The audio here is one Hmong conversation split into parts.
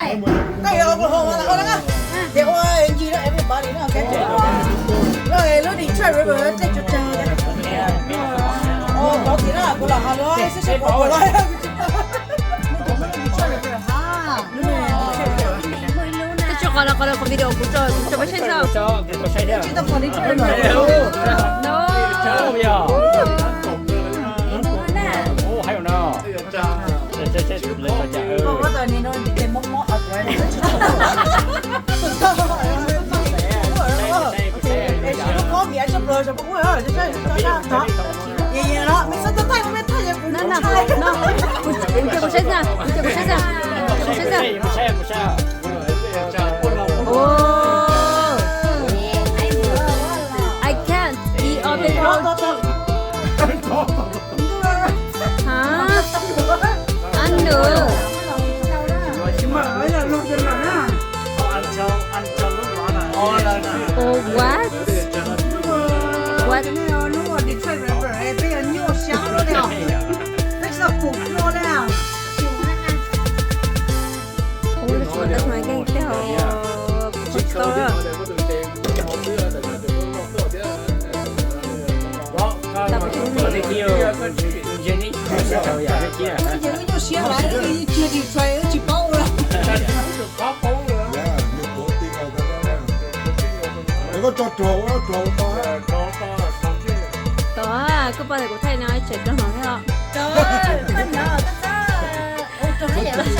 Koj yuav Oklahoma los ua na, ces ua ncig rau everybody na, ok. Lub Detroit River dlej tsuag tsawg. Ua tod tid na, kuv los hais lus xwb, seb puas ua los. Twb tsis qhov los qhov los qhov video kuv tso, kuv tso peb saib xwb. Tsis tau pom Detroit River. No. No, no, no. Kuv, kuv saib xwb, kuv saib xwb, kuv saib xwb. Oh. I can't eat all the roti. Hah? Ăn nữa. Oh, what? What? Ua lub tsuas tau xwb mas yeej tej hauv tsis tau lawm. Tau, koj pom tias kuv thaij no tshem rau hauv thiab os.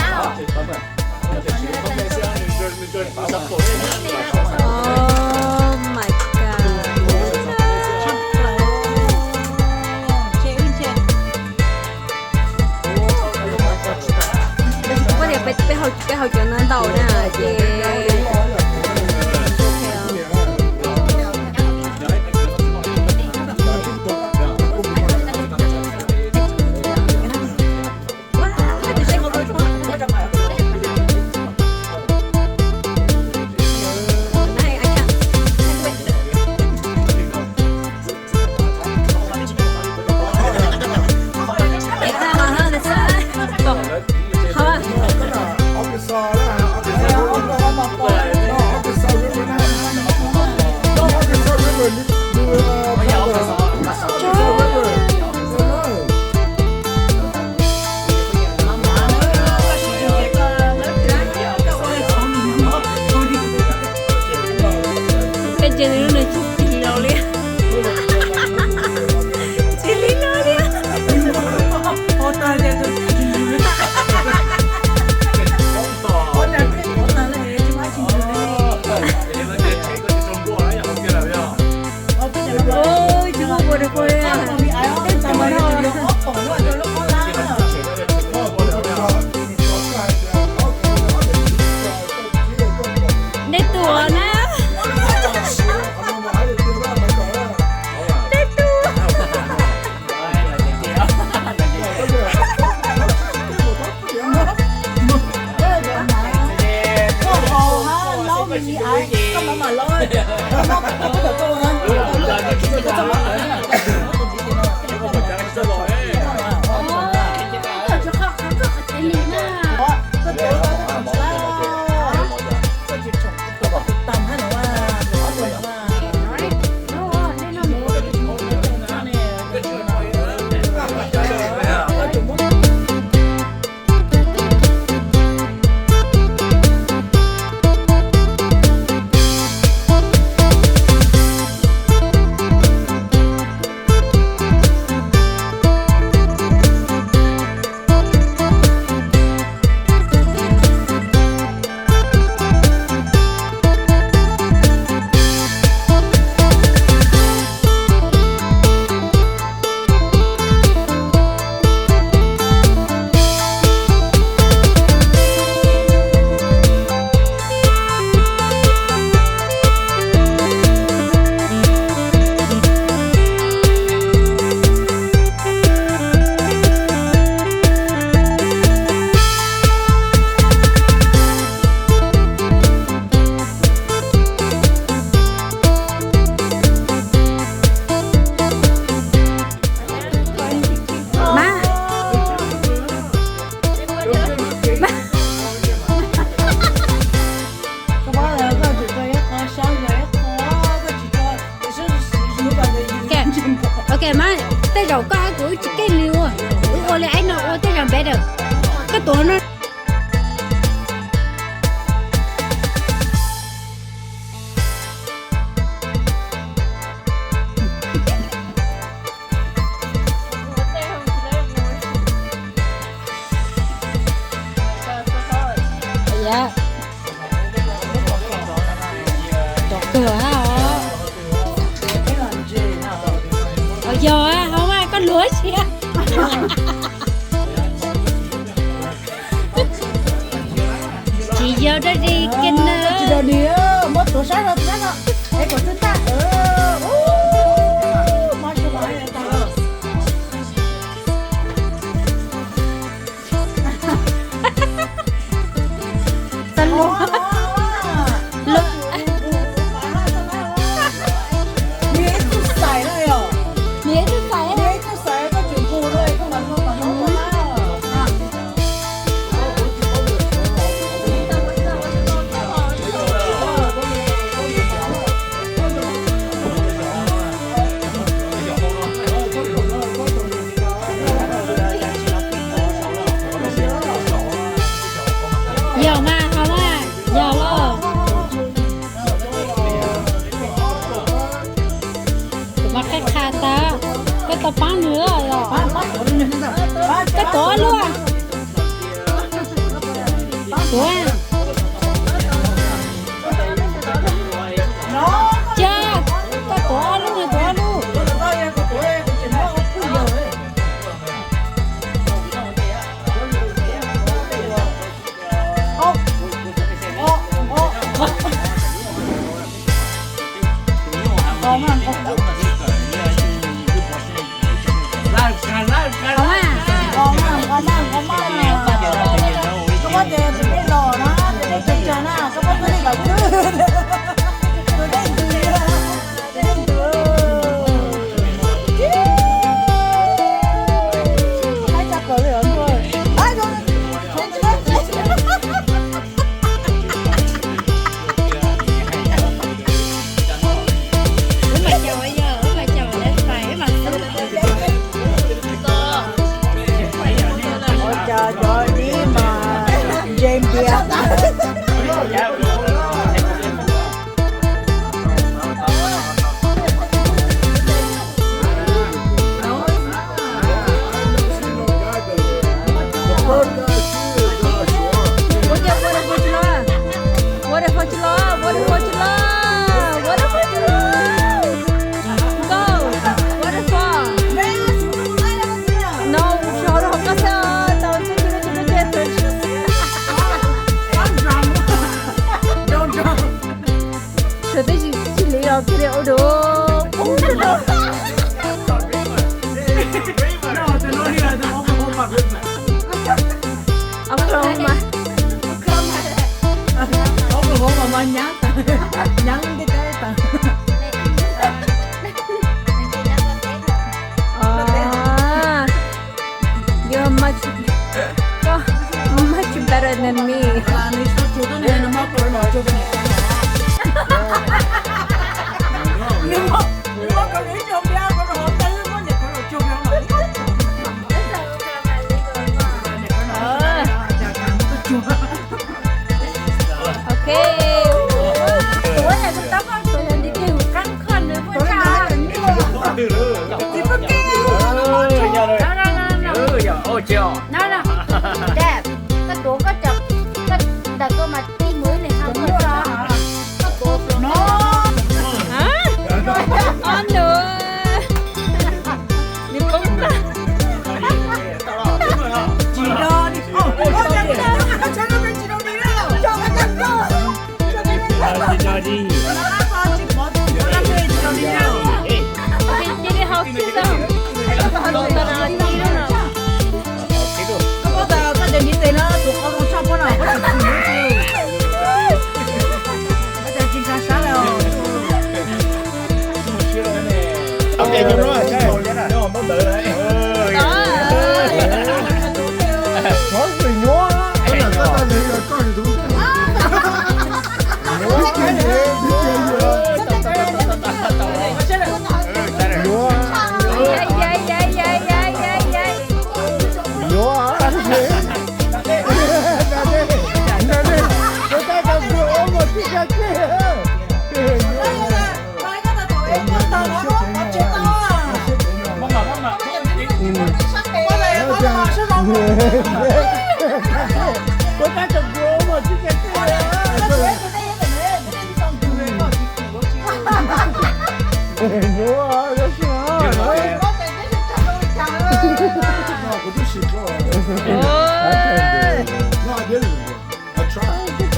Oh my God. Peb tias peb, peb haus, peb haus cov no ntau na ces. Koj ntsia nws lub no tsis tig los li. Tsis lig los li. Ui, tsis muaj ua rau kuv li. Tej tus no. Dej tuaj na. Dej tuaj. Tuav no. Cov kawg os. Yog hauv mas koj luav siab. Tsis yog dab tsi kiag na. Tsis yog ni, muab tuav sab no, tuav sab no. Es kom twb tag. Txog lus, lus, nws ib tug xais na yom, nws ib tug xais, nws ib tug xais koj tseem nqus dua koj mam, koj mam hlub tau na. Yog mas, qhov mas yog los. Kuv mas qhib qha tas, koj tau paab nws os. Koj tuav lub, tuav. Cas koj tuav lub, nws tuav lub. Ua cas cov dib mas ntse npias tas. Ua cas waterfall tsis los? Waterfall tsis los, waterfall tsis los, waterfall tsis los. Go, waterfall. No, tsis hauv, rau hauv qab xwb, tau txog tsis tau tsis tau. Sawv teb tsis, tsis hliv os, kiag li ua dua poob rau. Ob koj mas, ob koj mas nyab, nyab ntiaj teb tas. You're much, much better than me. Ok. Ua yam tus tab paj tuav yog ntiv keg mus qab khoj nws puas tsa. Tsis pub keg. Dad, koj tuav koj cov, koj ntawm koj mas tij mus ib leeg ho koj tso. Koj tuav no. Ob nus. Nws poob tag. Tsis do, tsis do. Cia li hau tib tau. Koj pab tas koj cov ntiv tes no tus qau zoo tshaj puab no koj tsis txwm. Koj cov tsis ntshav sab lawm.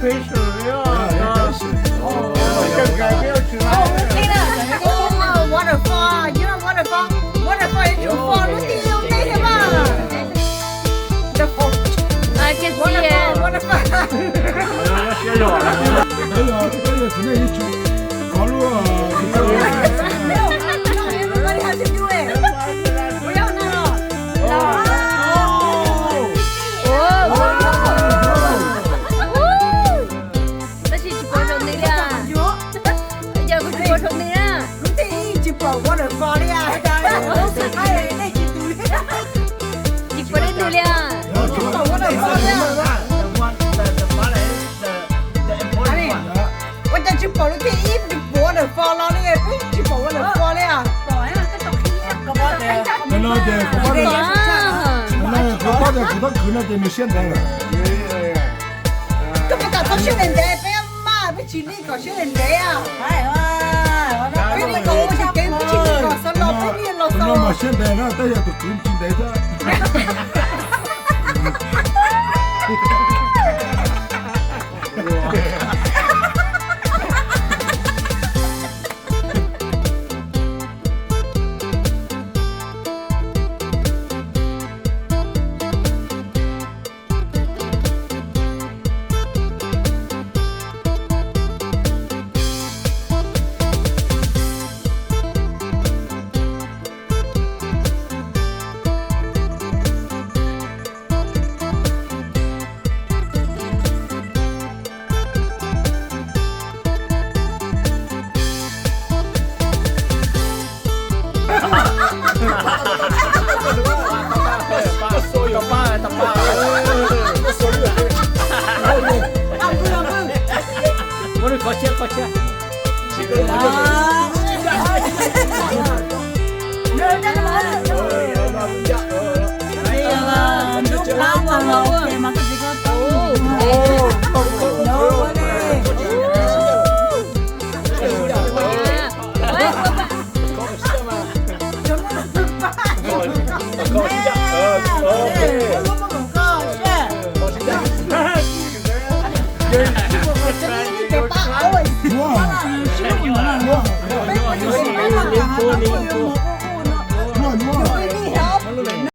pressure. Oh, waterfall, you know waterfall? Waterfall yuav tsum fall lub tib ub teb thiab mas. The fall. I can see it. Waterfall, waterfall. Peb yog, peb yog txiv neej yuav tsum kov lub, tab sis tsis pom saum ntws li. Yog kuv tsis pom saum ntws na. Lub teb tsis pom waterfall li. Tsis pom li ntws li. Ua cas tsis pom lub teb ib tsis pom waterfall los li, peb tsis pom waterfall li. Kuv pom tias kuv tab khwv no ces nws siab ntev lawm. Koj puas kam txhob siab ntev ntev, peb maj peb tsis li kom siab ntev ntev. Peb li kom ua tsis kev, peb tsis li kom xav los, peb li los xav los. Mas siab ntev na, tab yog tus kwv tsis ntev thiab.